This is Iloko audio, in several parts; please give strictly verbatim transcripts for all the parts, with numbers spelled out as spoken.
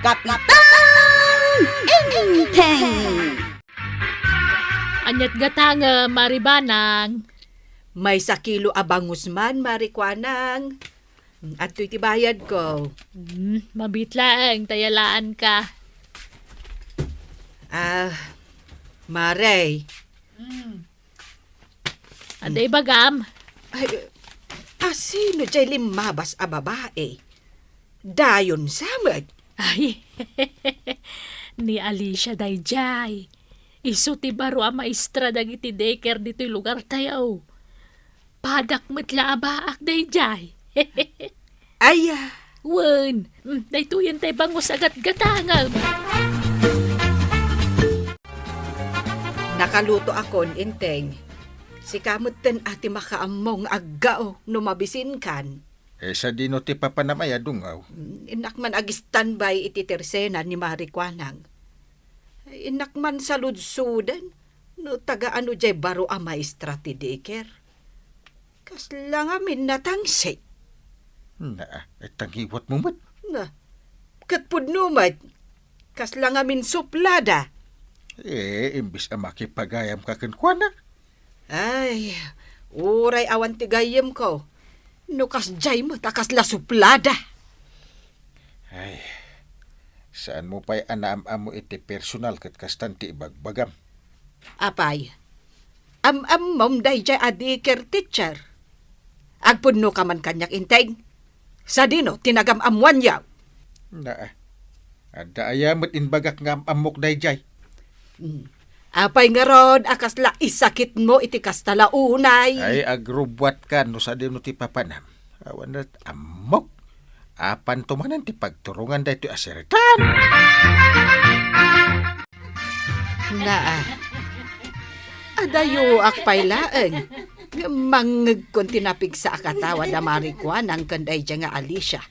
Kapitan Enteng! Ania't gatangem, Mari Banang? Maysa kilo a bangus man, Mari Kuanang. Adtoy ti bayadko. Hmm, mabiit laeng ta yalaanka. Ah, Mare. Hmm. Adda ibagam? Ay, asino jay limmabas a babae? Dayon sa met? Ay, ni Alicia dayjay. Isu ti baro a maestra dagiti daycare ditoy lugartayo. Padak met la a baak dayjay. Aya. Wen, mm, daytoyen tay bangus a gatgatangem. Nakalutoakon, Enteng. Sika metten a ti makaammo nga aggao no mabisinkan. Eh, sadino ti papanam aya, Dungaw? Mm, innak man ag-standby iti tersena ni Mari Kuanang. Innak man saludsoden no taga ano jay baro a maestra ti daycare. Kasla ngamin natangsit. Naa, ay tangiwat mo met. Na, ket pudno met. Kasla ngamin suplada. Eh, imbis a makipagayam ka kenkuana. Ay, uray awan ti gayyemko. No kasjay met a kasla suplada. Ay, saan mo pay a naam-ammo iti personal ket kastan ti ibagbagam. Apay, am-ammom dayjay a daycare teacher? Agpudno ka man kaniak, Enteng? Sadino ti nagam-ammoanyo? Naa, adda aya met imbagak nga am-ammok dayjay? Hmm. Apay ngarud a kasla isakitmo iti kasta la unay? Ay, agrubbuatka no sadino ti papanam. Awan met ammok. Apanto manen ti pagturongan daytoy a sirtan. Naa. Adayoak pay laeng. Ngem mangngegkon ti napigsa a katawa da Mari Kuanang ken daydiay nga Alicia.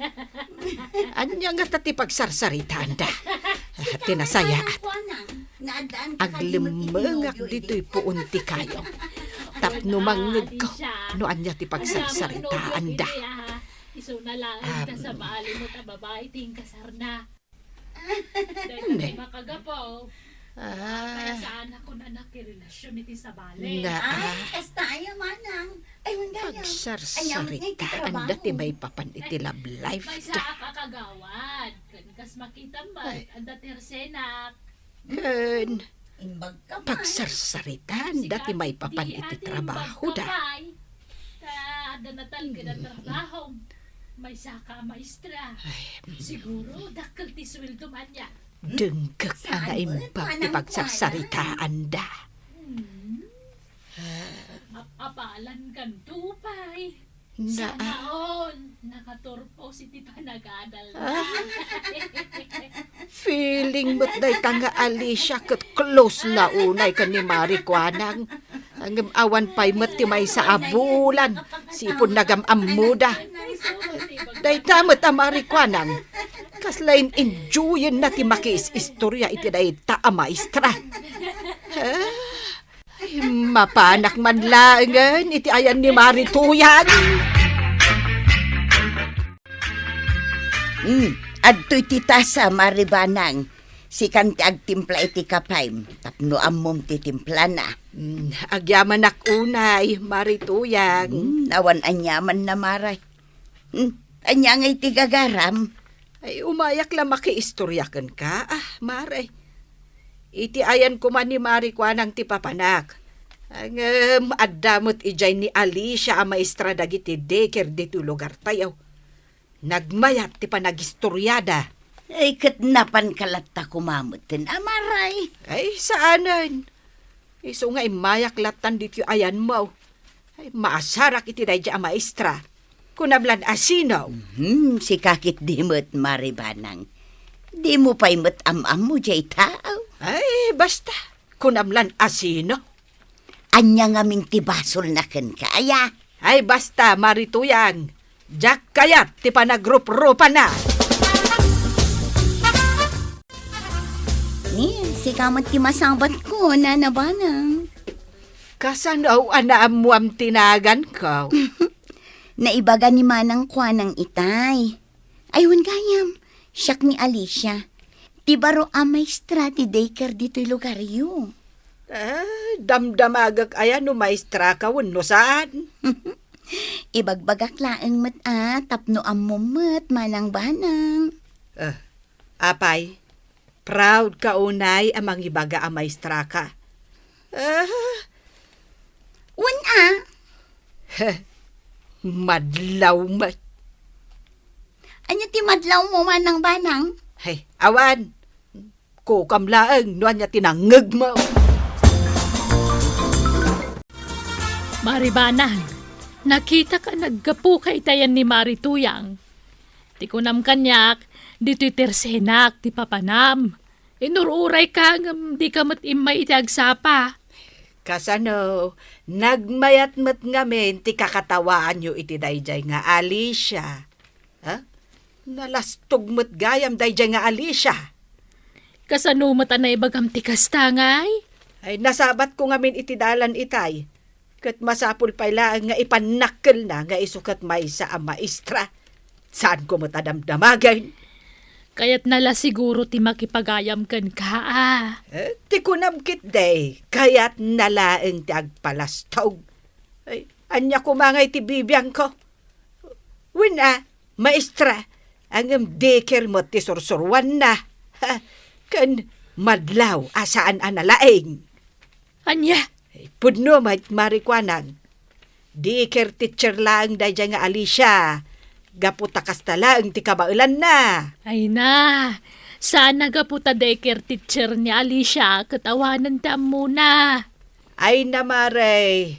Ania ngata ti pagsarsaritaanda? Ti nasayaat. Aglemmengak ditoy puon ti kayo. Tapno mangngegko no ania ti pagsarsaritaanda. Isuna laeng ta sabali met a babai ti inkasarna. Dayta ti makagapu. Ah. Kaya saan ako na nakirelasyun iti sabali. Ay, kasta aya manang. Ay, wen gayam. Pagsarsaritaanda ti maipapan iti love life da. Maysa a kakagawad. Ken kas makitam met, adda ti arsenak. Ken pagsarsaritaanda ti maipapan iti trabahoda. Ta adda natalged a trabahom. Maysaka a maestra. Ay, mm. Siguro, dakkel ti sueldom ania. Denggek a naimbag ti pagsarsaritaanda. Hmm. Ap-apalan kanto pay. Sana all nakaturpos iti panagadalna. Ah. Feeling met dayta nga Alicia ket close la unay ken ni Mari Kuanang. Ngem awan pay met ti maysa a bulan, sipud nagam-ammoda. Dayta met a Mari Kuanang, kasla in-enjoyenna ti makiis-istorya iti dayta a maestra. Ah, ay, mapanak man laengen iti ayan ni Mari Tuyang. Hmm, adtoy ti tasa, Mari Banang. Sikan ti agtimpla iti kapayem tapno ammom ti timplana. Hmm, agyamanak unay, Mari Tuyang. Hmm, awan aniamanna, Mare. Hmm, ania ngay ti gagaram? Ay, umayak la makiistorya kenka, ah, Mare. Iti ayan koma ni Mari Kuanang ti papanak. Ngem adda met idiay ni Alicia a maestra dagiti daycare ditoy lugartayo. Nagmayat ti panagistoriada. Ay, ket napanka latta koma metten a Mare. Ay, saanen. Isu nga immayak lattan ditoy ayanmo. Ay, maasarak iti daydiay a maestra. Kunam lan a sino? Mhm, sika ketdi met, Mari Banang. Dimo pay met am-ammo diay tao. Ay, basta. Kunam lan a sino? Ania ngamin ti basolna kenka, aya? Ay, basta, Mari Tuyang. Diak kayat ti panagruprupana. Ni, sika met ti masabatko, Nana Banang. Kasano a naammoam ti naganko? Naibaga ni Manang Kuanang itay. Ay, wen gayam, siak ni Alicia. Ti baro a maestra ti daycare ditoy lugaryo. Ah, damdamagek aya no maestraka wenno saan. Ibagbagak laeng met a tapno ammom met, Manang Banang. Ah, apay, proud ka unay a mangibaga a maestraka. Ah, Wen a. Madlaw met. Ania ti madlawmo, Manang Banang? Hay, awan. Kukam laeng no ania ti nangngegmo. Mari Banang, nakitak a naggapuka itayan ni Mari Tuyang. Ti kunam kaniak, ditoy tersenak ti papanam. Inur-urayka ngem dika met immay iti agsapa. Kasano, nagmayat met ngamin ti kakatawaanyo iti daydiay nga Alicia? Ha? Nalastog met gayam daydiay nga Alicia. Kasano met a naibagam ti kasta, ngay? Ay, nasabatko ngamin iti dalan itay. Ket masapul pay laeng nga ipannakkelna nga isu ket maysa a maestra. Saanko met a damdamagen. Kayatna la siguro ti makipagayam kenka, a. Eh, ti kunam ketdi, kayatna laeng ti agpalastog. Ay, ania koma ngay ti bibiangko? Wen a, maestra, ngem daycare met ti sursuruanna. Ha, ken madlaw a saan a nalaing. Ania? Pudno met, Mari Kuanang. Daycare teacher laeng daydiay nga Alicia. Gapu ta kasta laeng ti kabaelanna. Ay na, saan a gapu ta daycare teacher ni Alicia ket awanen ti ammona. Ay na, Mari,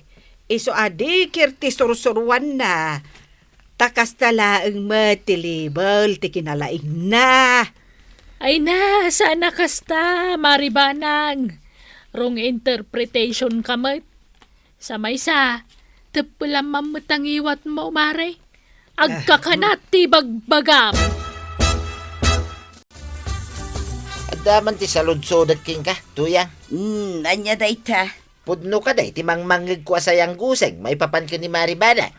isu a daycare ti sursuruanna. Ta kasta laeng met ti level ti kinalaingna. Ay na, saan a kasta, Mari Banang. Wrong interpretation ka met. Sa maysa, teppelam met a ngiwatmo, Mari. Agkakanat ti bagbagam. Adda man ti saludsodek kenka, Tuyang. Hmm, ania dayta? Pudno kadi ti mangmangngegko a sayangguseng maipapan ken ni Mari Banang?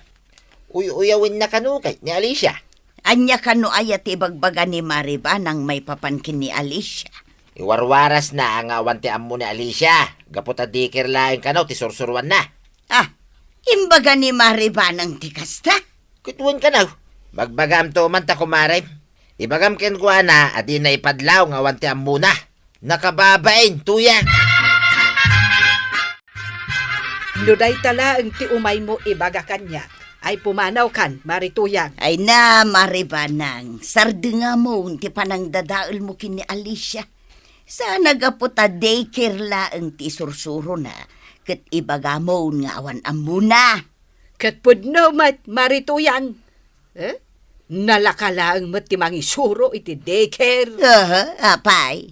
Uy-uyawenna kano kay ni Alicia? Ania kano aya ti ibagbaga ni Mari Banang maipapan ken ni Alicia? Iwarwarasna nga awan ti ammo ni Alicia, gapu ta daycare laeng kano ti sursuruanna. Ah, imbaga ni Mari Banang ti kasta? Ket wen kano, bagbagamto man ta, kumarem. Ibagam kenkuana a dina ipadlaw nga awan ti ammona. Nakababain, Tuyang. No dayta laeng ti umaymo ibaga kaniak, ay pumanawkan, Mari Tuyang. Ay na, Mari Banang, sardengamon ti panangdadaelmo ken ni Alicia. Saan a gapu ta daycare laeng ti isursurona, ket ibagamon nga awan ammona. Ket pudno met, Mari Tuyang. Eh? Nalaka laeng met ti mangisuro iti daycare. Aha, apay.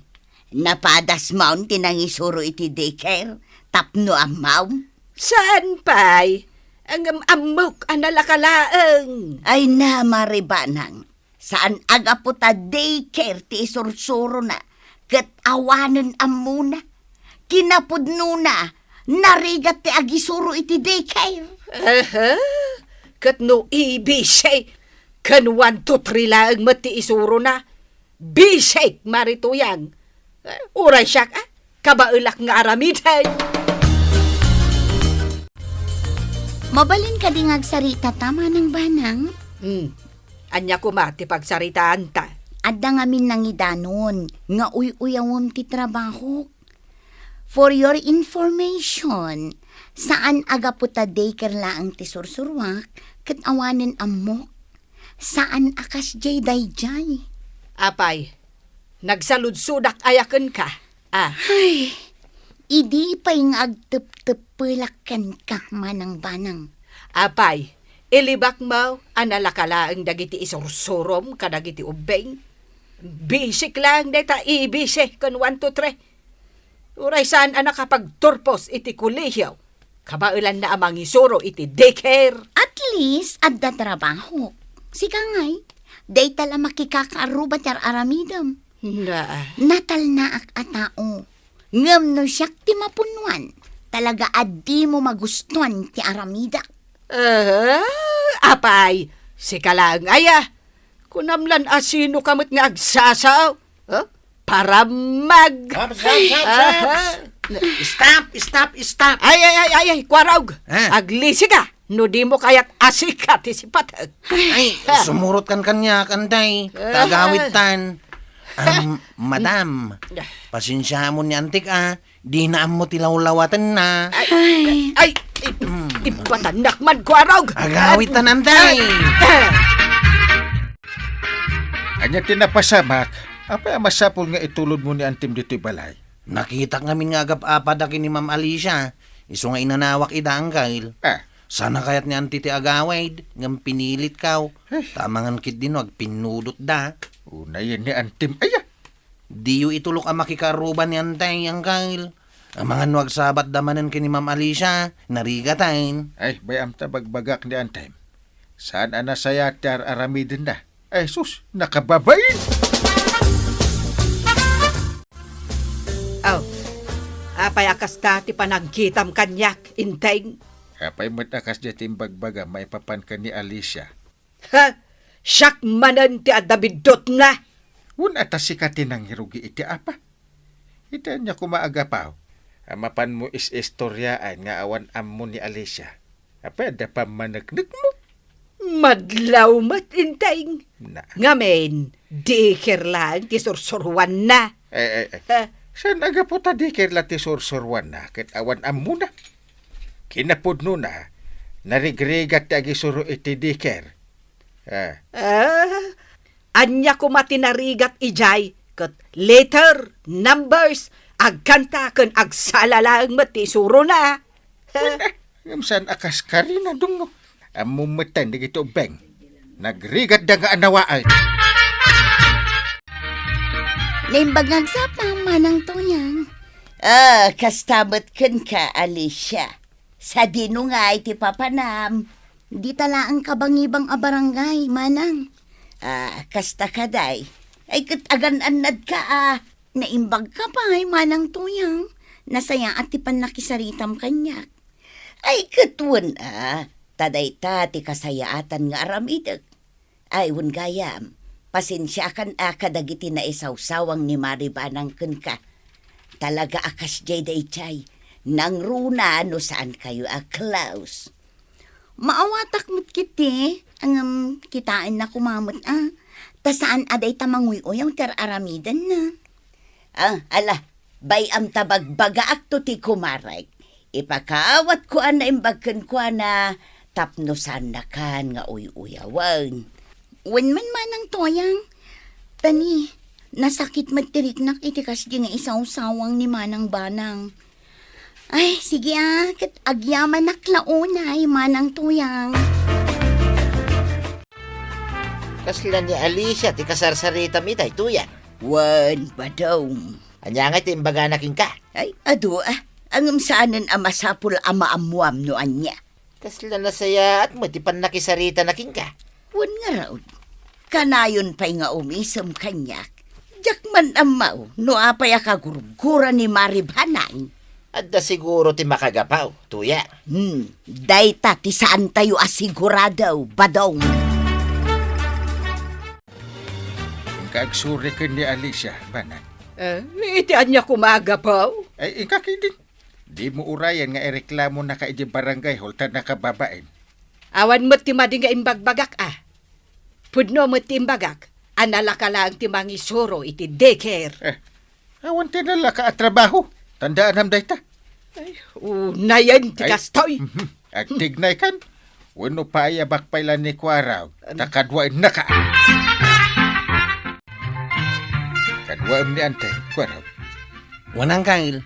Napadasmon ti nangisuro iti daycare tapno ammom? Saan pay? Ngem ammok a nalaka laeng. Ay na, Mari Banang. Saan a gapu ta daycare ti isursurona ket awanen ammona. Kinapudnona, narigat ti agisuro iti daycare. Aha, ket no A B C ken one two three laeng met ti isurona, bisik, Mari Tuyang. Eh, uray siak, ah, kabaelak nga aramiden. Mabalin kadi nga agsarita ta, Manang Banang? Hmm. Ania koma ti pagsaritaanta? Adda ngamin nangidanon nga uy-uyawem ti trabahok. For your information, saan a gapu ta daycare laeng ti sursuruak ket awanen ammok. Saan a kasdiay daydiay. Apay, nagsaludsodak aya kenka? Ah. Ay, idi pay nga agtepteppelak kenka, Manang Banang. Apay, ilibakmo a nalaka laeng dagiti isursurom kadagiti ubbing? Bisik laeng dayta A B C ken one two three. Uray saan a nakapagturpos iti kolehiyo, kabaelanna a mangisuro iti daycare. At least, adda trabahok. Sika ngay, dayta la makikakaarruba ti ar-aramidem. Na. Natalnaak a tao. Ngem no siak ti mapunnoan, talaga a dimo magustuan ti aramidak. Ah, apay, sika laeng aya. Kunam lan a sinoka met nga agsasao? Huh? paramag. Stop, stop, stop, stop. Aha. Stop, stop, stop. Ay, ay, ay, ay, ay, Kuarog. Ha? Aglisi ka. No di mo kayat asika ti sipateg. Ay, sumurot kan kaniak, Antay. Ta agawidtan. Am, madam, pasensiamon ni antik, a. Dina ammo ti lawlawatenna. Ay, ay, ip-, ipatannak man, Kuarog. Agawidtan, Antay. Ania ti napasamak? Apay a masapul nga itulodmo ni antim ditoy balay? Nakitak ngamin nga agap-apada ken ni Ma'am Alicia. Isu nga inanawak ida, Angkel. Ah. Sana kayat ni Auntie ti agawid, ngem pinilitkaw. Ay. Ta amangan ketdi no agpinnudotda. Unayen ni Antim. Aya! Diyo itulok a makikaruba ni Antay, Angkel. Amangan no agsabatda manen ken ni Ma'am Alicia, narigaten. Ay, bay-am ta bagbagak ni Antim. Saan a nasayaat ti ar-aramidenna? Ay, sus, nakababain! Aw, apay a kasta ti panagkitam kaniak, Inteng? Apay met a kasdiay ti imbagbagam maipapan ken ni Alicia? Ha? Siak manen ti adda biddutna? Wen a ta sika ti nangirugi iti apa? Iti ania koma a gapu a mapanmo is-istoriaan nga awan ammo ni Alicia? Apay adda pammaneknekmo? Madlaw met, Inteng. Na. Ngamin, diker laeng ti sursuruanna. Eh, eh, eh. Ha? Saan a gapu ta diker la ti sursuruanna ket awan ammona? Kinapudnona, narigrigat ti agisuro iti diker. Ah. Ah, ania koma ti narigat idiay ket letter, numbers, agkanta ken agsala laeng met ti isurona. Wen, ah, ngem saan a kas karina, Dungngo. Ammom metten dagiti ubbing. Nagrigatda nga anawaen. Naimbag nga agsapa, Manang Toyang. Ah, kasta met kenka, Alicia. Sadino ngay ti papanam? Dita laeng kabangibang a barangay, Manang. Ah, kasta kadi. Ay, ket agan-annadka, a. Naimbagka pay, Manang Toyang. Nasayaat ti pannakisaritam kaniak. Ay, ket wen, a. Ta dayta ti kasayaatan nga aramidek. Ay, wen gayam, pasensiakan a kadagiti naisawsawang ni Mari Banang kenka. Talaga a kasdiay daydiay, nangruna no saankayo a close. Maawatak met ketdi, ngem kitaenna koma met a, ta saan a dayta manguy-uyaw ti ar-aramidenna. Ah, ala, bay-am ta bagbagaakto ti kumarek. Ipakawatko a naimbag kenkuana tapno saannakan nga uy-uyawen. Wen man, Manang Toyang. Tani, nasakit met ti riknak iti kasdi nga isawsawang ni Manang Banang. Ay, sige a, ket agyamanak la unay, Manang Toyang. Kasla ni Alicia ti kasarsaritam itay, Toyang? Wen, Badong. Ania ngay ti imbagana kenka? Ay, adu a. Ngem saanen a masapul a maammuam no ania. Kasla nasayaat met ti pannakisaritana kenka. Wen ngarud, kanayon pay nga umisem kaniak. Diak man ammo no apay a kagurgura ni Mari Banang. Adda siguro ti makagapu, Toyang. Hmm, dayta ti saantayo a sigurado, Badong. Inka agsuri ken ni Alicia, Banang. Eh, iti ania koma a gapu? Ay, inka ketdin. Dimo urayen nga ireklamonaka iti barangay hall ta nakababain. Awan met ti madi nga imbagbagak a. Pudno met ti imbagak a nalaka laeng ti mangisuro iti daycare. Eh, awan ti nalaka a trabaho. Tandaanam dayta. Ay, unayen ti kastoy. Mhm. Agtignaykan. Wenno paayabak pay la ni Kuarog, ta kaduaennaka. Kaduaem ni Ante, Kuarog. Wen, Angkel,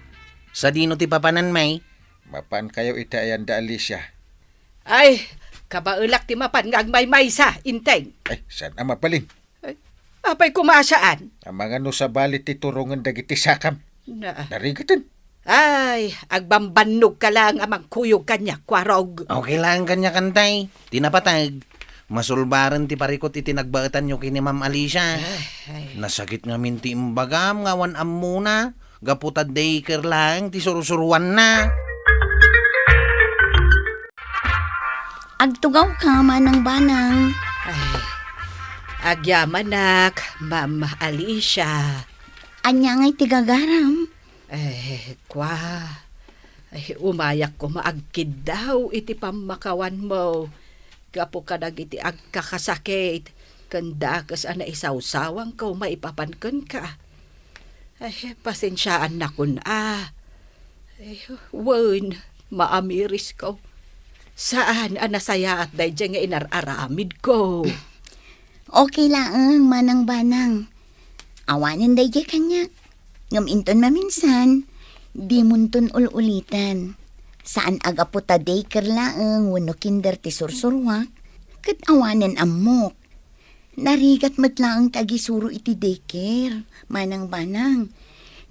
sadino ti papanan, may? Mapankayo iti ayan da Alicia. Ay, kabaelak ti mapan nga agmaymaysa, Inteng. Ay, saan a mabalin? Ay, apay koma a saan? Amangan no sabali ti turongen dagiti sakam. Na. Narigaten. Ay, agbambannogka laeng a mangkuyog kaniak, Kuarog. Okay laeng kaniak, Antay. Ti napateg, masulbaren ti parikut iti nagbaetanyo ken ni Ma'am Alicia. Ay, ay. Nasakit ngamin ti imbagam nga awan ammona, gapu ta daycare laeng ti sursuruanna. Agtugawka, Manang Banang. Ay, agyamanak, Ma'am Alicia. Ania ngay ti gagaram? Eh, kua, eh, umayak koma agkiddaw iti pammakawanmo gapu kadagiti agkakasakit ken dakes a naisawsawangko maipapan kenka. Eh, pasensiaannakon a. Eh, wen, maamirisko. Saan a nasayaat daydiay nga inar-aramidko. Okay laeng, Manang Banang. Awanen daydiay kaniak. Ngem inton maminsan, dimonton ul-ulitan. Saan a gapu ta daycare laeng wenno kinder ti sursuruak, ket awanen ammok. Narigat met laeng ti agisuro iti daycare, Manang Banang.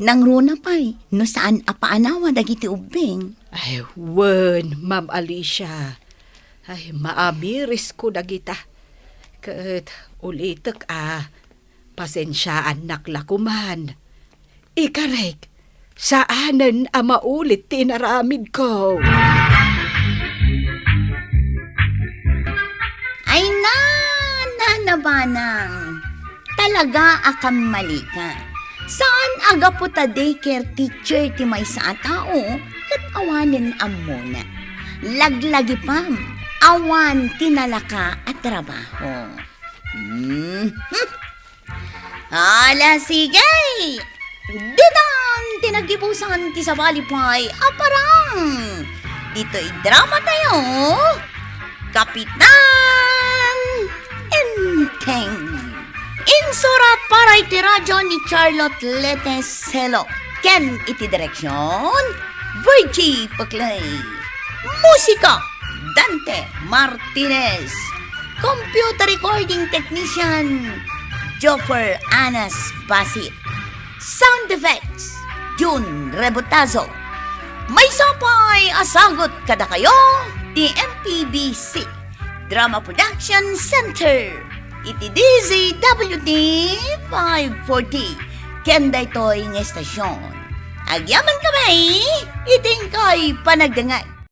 Nangruna pay no saan a paanawa dagiti ubbing. Ay, wen, Ma'am Alicia. Ay, maamirisko dagita. Ket ulitek a, pasensiaannak la koman. Ikarek, saanen a maulit ti inaramidko. Ay na, Nana Banang, talaga a kammalika. Saan a gapu ta daycare teacher ti maysa a tao, ket awanen ammona. Laglagipam, awan ti nalaka a trabaho. Hmm. Ala, sige! Ditan ti naggibusan ti sabali pay a parang. Ditoy drama tayo, Kapitan Enteng. Insurat para iti radyo ni Charlotte Lete Selo ken iti direksyon, Virgie Peclay. Musika, Dante Martinez. Computer recording technician, Joffer Anas Basit. Sound effects, Jun Rebotazo. Maysa pay a sagut kadakayo ti M P B C Drama Production Center iti D Z W T five forty ken daytoy nga estasyon. Agyaman kami iti inkay panagdengngeg.